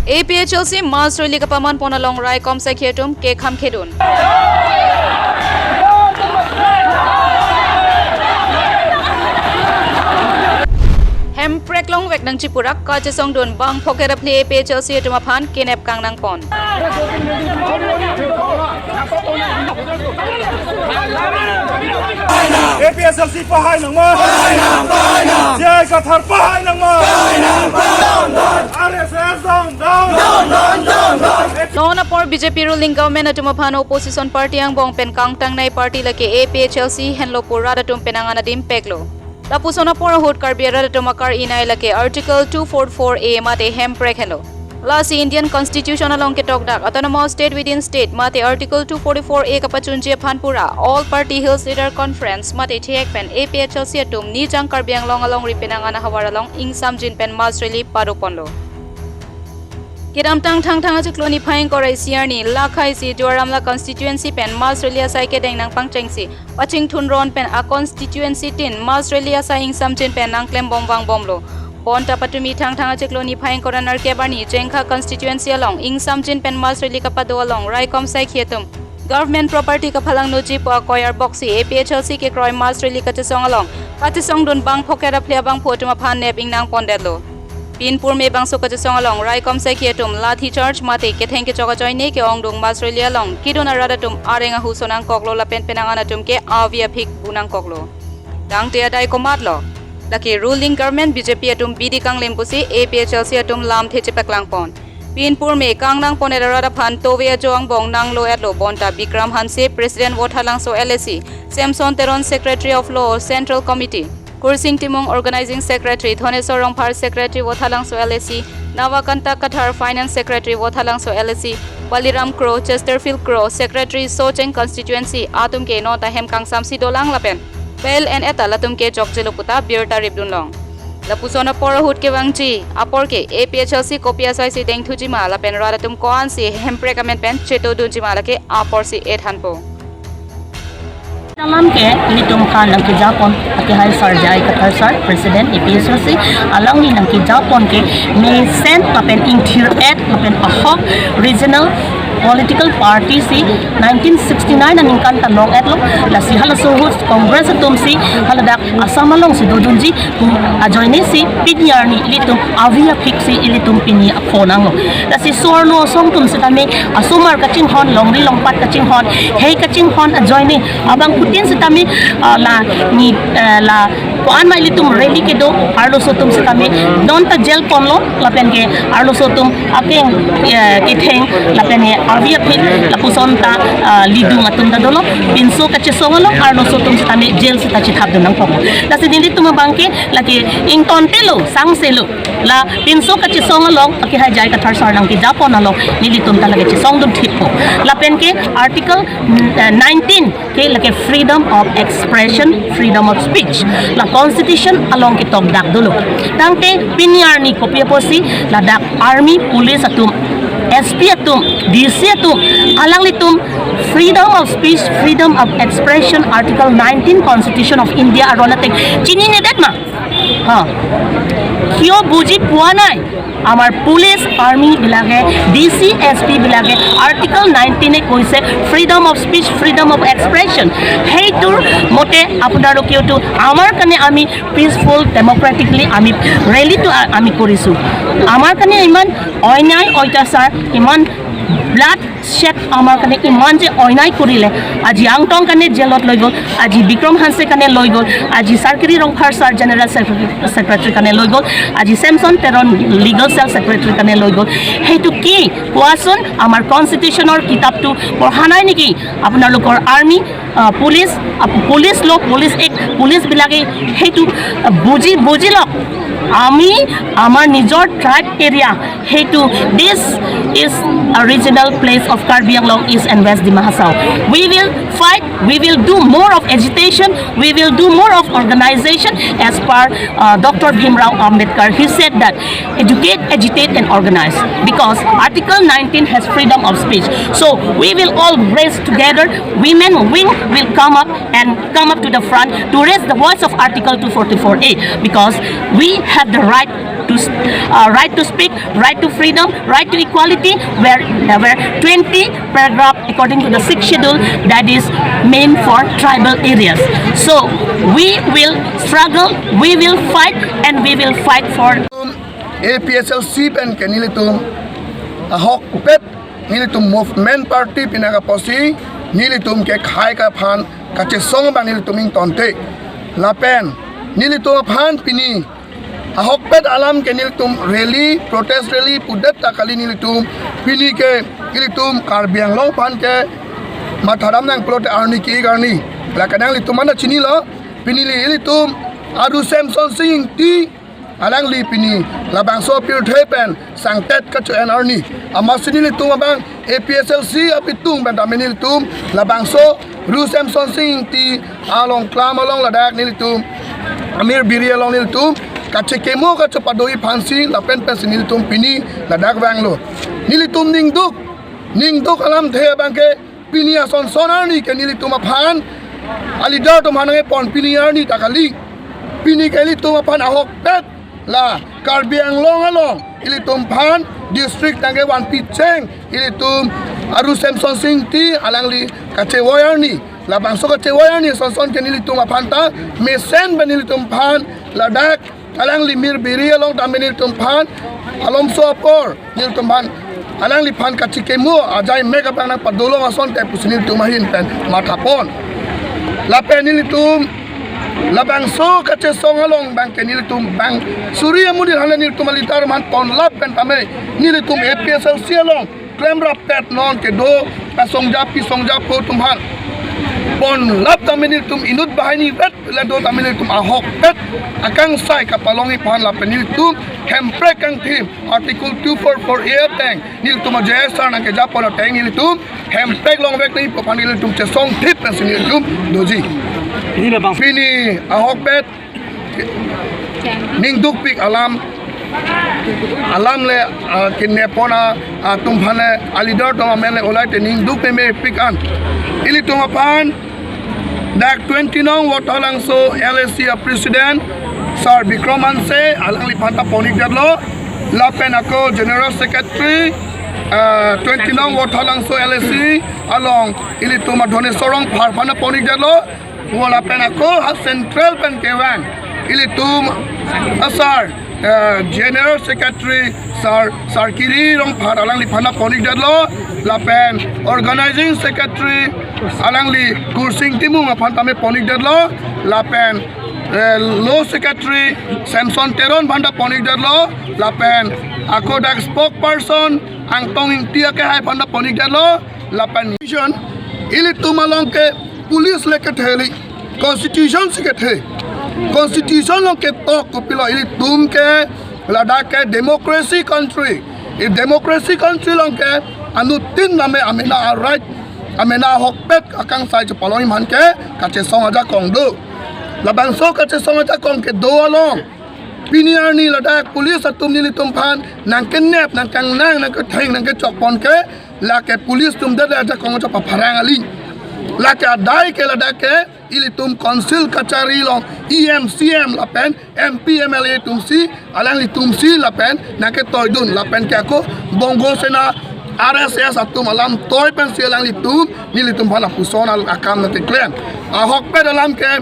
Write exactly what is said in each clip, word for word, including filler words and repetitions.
A P H L C mass rally kapaman pon along raikom saikhi atum kekham khedun. Hemprek longvek nangchipurak kachesongdun bang phokera phli A P H L C atum aphan kenep kangnang pon. A P H L C pahai nangma. J I Kathar pahai nangma. R S S down, down. Non apor B J P ruling government atum aphan opposition party angbong pen kangtangnei party lake A P H L C henlo pu rat atum penang an adim peklo. Lapuson apor ahut Karbi arat atum akar-inei lake Article two forty-four A mate Hemprek henlo. Lasi Indian Constitution along ketokdak Autonomous State within State mate Article two forty-four A kapachunji aphan pura All Party Hills Leader Conference mate thek pen A P H L C atum Nijang Karbi Anglong alongri penang an ahavar along ingsamjin pen mass rally pado ponlo. Kedamtang Thangthang achiklo niphai ingkoi ra isi arni, lakhai si Duar Amla constituency pen mass rally asai kedeng nangpangchengsi, pachingthun ron pen a constituency tin mass rally asai ingsamjin pen nangklembom vangbomlo. Bonta patumi Thangthang achiklo niphai ingkoi ra nerkep arni Jengkha constituency along ingsamjin pen mass rally kapado along raikom saikhi atum government property kaphalang noji pu akoi arboksi A P H L C kekroi mass rally kachesong along kachesongdun bang phokera phli abangphu atum aphan nep ingnang pondetlo. Pinpur me bangso kachesong along raikom saikhi atum lathi charge mate ketheng kechok ajoine ke-ongdung mass rally along kedun arat atum areng ahu sonangkoklo lapen penang an atum ke avi aphik bunangkoklo. Tangte adai komatlo? Lake ruling government B J P atum bidi kanglim pusi A P H L C atum lamthe chepaklang pon. Pinpur me kangnang pon arat aphan tove ajo angbong nanglo-etlo bonta Bikram Hanse, President Vothatlangso L A C, Samson Teron, Secretary of Law, Central Committee, Kursing Timung, Organizing Secretary, Dhoneswar Rongphar, Secretary Vothatlangso L A C, Navakanta Kathar, Finance Secretary Vothatlangso L A C, Baliram Kro, Chesterfield Kro, Secretary Socheng Constituency atum ke nonta hem kangsamsi dolang lapen bail en-et ta latum ke jokjelo puta birta ripdunlong. Lapuson apor ahut kevangji apor ke A P H L C kopi asai si dengthuji ma lapen rat atum ko-an si Hemprek amen pen chetodunji ma lake apor si ethanpo. Alam ke ilitum aphan nangkejapon akehai Sar J I Kathar Sar, President A P H L C, alangli nangkejapon ke mesen lapen ingthir-et lapen ahok regional political party si nineteen sixty-nine aningkan ta long-etlo, lasi halaso ahut Congress atum si haladak Assam alongsi dodunji pu ajoine si pini arni ilitum avi aphik si ilitum pini aphonanglo. Lasi so-arlo asong atum sitame asomar kachinghon, longri longpat kachinghon, hei kachinghon ajoine abangphutin sitame, ah, la ni, eh, la ko-an ma ilitum rally kedo, arloso atum sitame nonta jail ponlo lapen ke arloso atum akeng, eh, ketheng lapen ke avi aphik lapuson ta, ah, lidung atum ta dolo. Pinso kachesong along arloso atum sitame jail sita chethapdun nangkok. Lasi nelitum abang ke lake ingtontelo, sangselo. La pinso kachesong along akehai J I Kathar Sar nangkejapon along nelitum ta lake chesongdun thippo. Lapen ke Article, mm, eh, nineteen ke lake freedom of expression, freedom of speech. La constitution along ketokdak dolo. Tangte pini arni kopi apotsi ladak army, police atum, S P atum, D C atum, alanglitum freedom of speech, freedom of expression, Article nineteen Constitution of India aron ateng chininedet ma? Ha. কিয় বুজি পোৱা নাই? আমাৰ police, army বিলাকে, D C, S P বিলাকে আৰ্টিকল নাইনটিনে কৈছে freedom of speech, freedom of expression. সেইটোৰ মতে আপোনালোকেওতো আমাৰ কাৰণে আমি পিচফুল, ডেমক্ৰেটিকলি আমি ৰেলীটো আ-, আমি কৰিছোঁ। আমাৰ কাৰণে ইমান অন্যায়, অত্যাচাৰ, ইমান ব্লাড শ্বেড আমাৰ কাৰণে ইমান যে অন্যায় কৰিলে, আজি আংটং কাৰণে জেলত লৈ গ'ল, আজি বিক্ৰম হানছে কাৰণে লৈ গ'ল, আজি চাৰ্কিৰি Rongphar sir general secretary, secretary কাৰণে লৈ গ'ল, আজি ছেমছন তেৰণ লিগেল চেল ছেক্ৰেটাৰী কাৰণে লৈ গ'ল। সেইটো কি কোৱাচোন? আমাৰ কনষ্টিটিউশ্যনৰ কিতাপটো পঢ়া নাই নেকি আপোনালোকৰ আৰ্মি, আ, পুলিচ, আ, পুলিচ ল, পুলিচ এক্ট, পুলিচবিলাকে সেইটো, আ, বুজি, বুজি লওক। আমি আমাৰ নিজৰ ট্ৰাইব এৰিয়া, সেইটো, this is a regional place of Karbi Anglong East and West Dima Hasao. We will fight, we will do more of agitation, we will do more of organization as per, uh, Doctor Bhimrao Ambedkar. He said that educate, agitate and organize, because Article nineteen has freedom of speech. So we will all raise together, women wing will come up and come up to the front to raise the voice of Article two forty-four A, because we have have the right to s- uh, right to speak, right to freedom, right to equality, where where twenty paragraph according to the sixth schedule that is meant for tribal areas. So we will struggle, we will fight, and we will fight for. A P H L C pen ke nelitum ahokpet, nelitum movement party pini apotsi nelitum ke khei aphan kachesong abang nelitum ingtonte. Lapen nelitum aphan pini ahokpet alam ke nelitum rally, protest rally pudet ta kali, nelitum pini ke nelitum Karbi Anglong aphan ke mathadam nang pulote arni ke-ik arni. Lake nanglitum mana chinilo, pini nelitum Aru Semsonsing Ingti alangli pini labangso apirthe pen sangtet kacho-en arni. Amatsi nelitum abang A P H L C apitung pen tame nelitum labangso Aru Semsonsing Ingti along klam along ladak nelitum amir biri along nelitum kachekimo kachepado-i aphansi lapen pensi nelitum pini ladak vanglo. Nelitum ningduk, ningduk alamthe abang ke pini asonson arni ke nelitum aphan a-leader atum aphan nangkepon pini arni ta kali. Pini ke ilitum aphan ahokpet la Karbi Anglong along ilitum aphan district nangkevanpi cheng ilitum Aru Semsonsing Ingti alangli kachevoi arni. Labangso kachevoi arni asonson ke nelitum aphan ta mesen pen nelitum aphan ladak alangli mir biri along tame nelitum aphan alomso apor nelitum aphan alangliphan kachekimo ajai mek abang nangpadolong asonte pusi nelitum ahin pen mathapon. Lapen nelitum labangso kachesong along abang ke nelitum bang suri amonit hale nelitum a-leader atum aphan ponlap pen tame nelitum A P H L C along klemrappet non kedo asongjapi songjapo atum aphan ponlap tame nelitum inut banghini vet le do tame nelitum ahokpet akangsai kapalongji aphan lapen nelitum hemprek kangthim Article two four four A ateng nelitum a-J S R nangkejapon ateng nelitum hemprek longvek nangji pu aphan nelitum chesongthip pensi nelitum doji. Pini labang pini ahokpet ningdukpik alam, alam le, ah, kinepon atum aphan le a-leader atum amen le ulai te ningduk memepik an. Ilitum aphan dak twenty nong Wothalangso L A C a-president Sir Bikram Hanse alangliphan ta pon-ikdetlo. Lapen ako General Secretary, ah, twenty nong Wothalangso L A C along ilitum a-Dhoneswar Rongphar aphan ta pon-ikdetlo. Vo lapen ako ha central pen kevang ilitum asar, eh, General Secretary Sir Sarkiri Rongphar alangliphan ta pon-ikdetlo. Lapen Organizing Secretary alangli Kursing Timung aphan tame pon-ikdetlo. Lapen, eh, Law Secretary Samson Teron aphan ta pon-ikdetlo. Lapen ako dak spokesperson Angtong Ingti akehai aphan ta pon-ikdetlo. Lapen mission ilitum along ke police le kethe kali, constitution si kethe. Constitution along ketok kopilo, ilitum ke ladak ke democracy country. I democracy country along ke anuttin tame amena a-right, amena ahokpet akangsai chepalongji aphan ke kachesong ajakong do. Labangso kachesong ajakong kedo along pini arni ladak police atum nelitum aphan nangkenep, nangkangnang, nangketheng, nangkechokpon ke lake police atum det le ajakong chepapharang kali. Lake adai ke ladak ke ilitum council kachari along E M, C M lapen M P, M L A atumsi, alanglitumsi lapen nangketoidun lapen ke ako Bongo Sena, R S S atum alam toi pensi alanglitum nelitum aphan lapuson al- akam nangkeklem. Ahokpet alam ke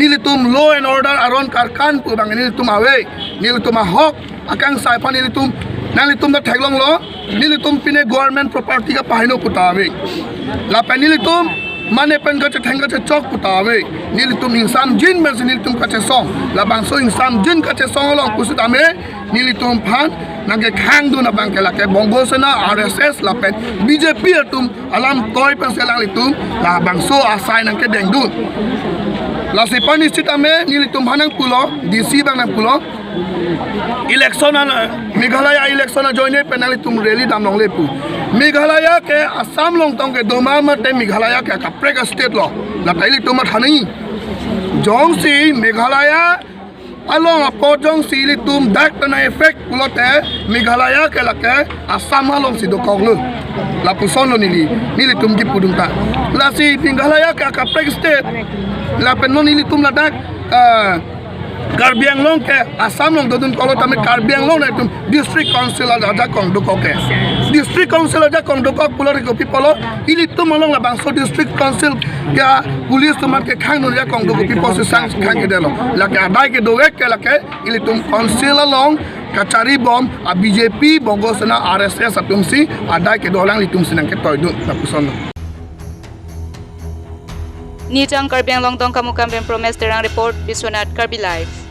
nelitum law and order aron karkan pu abang nelitum ave. Nelitum ahok akangsai aphan nelitum, nanglitum ta theklonglo, nelitum pine government property kapaheno pu ta ave. Lapen nelitum mane pen kachetheng kachechok pu ta ave. Nelitum ingsamjin pensi nelitum kachesong. Labangso ingsamjin kachesong along pusitame nelitum aphan nangkekhangdun abang ke lake Bongo Sena, R S S lapen B J P atum alam toi pensi alanglitum labangso asai nangkedengdun. Lasi panisit ame nelitum aphan nangpulo, D C abang nangpulo. Election an, Meghalaya election ajoine pen nanglitum rally damlongle pu. Meghalaya ke Assam along tong kedo ma mate Meghalaya ke kaprek a-state lo. Lata ilitum mathanji. Jongsi Meghalaya along apot jongsi ilitum dak ta nang-effect pulote Meghalaya ke lake Assam alongsi dokoklo. Lapusonlo neli, nelitum kipudun ta. Lasi Meghalaya ke kaprek state. Lapen non ilitum ladak, ah, Karbi Anglong ke Assam along dodun kolo tame Karbi Anglong nangtum District Council ajakong dokok ke. District Council ajakong dokok pulo ke kopi pulo, ilitum along labangso District Council ke police atum ke khangdun ajakong dokok, kopi pusi sang khang kedelo. Lake adai kedo-ik ke lake ilitum council along kachari bom a B J P, Bongo Sena, R S S atumsi adai kedo alanglitumsi nangketoidun lapuson. Nitang Karbi Anglong Dongkamukam pen Promes Terang report, Biswanath Karbi Live.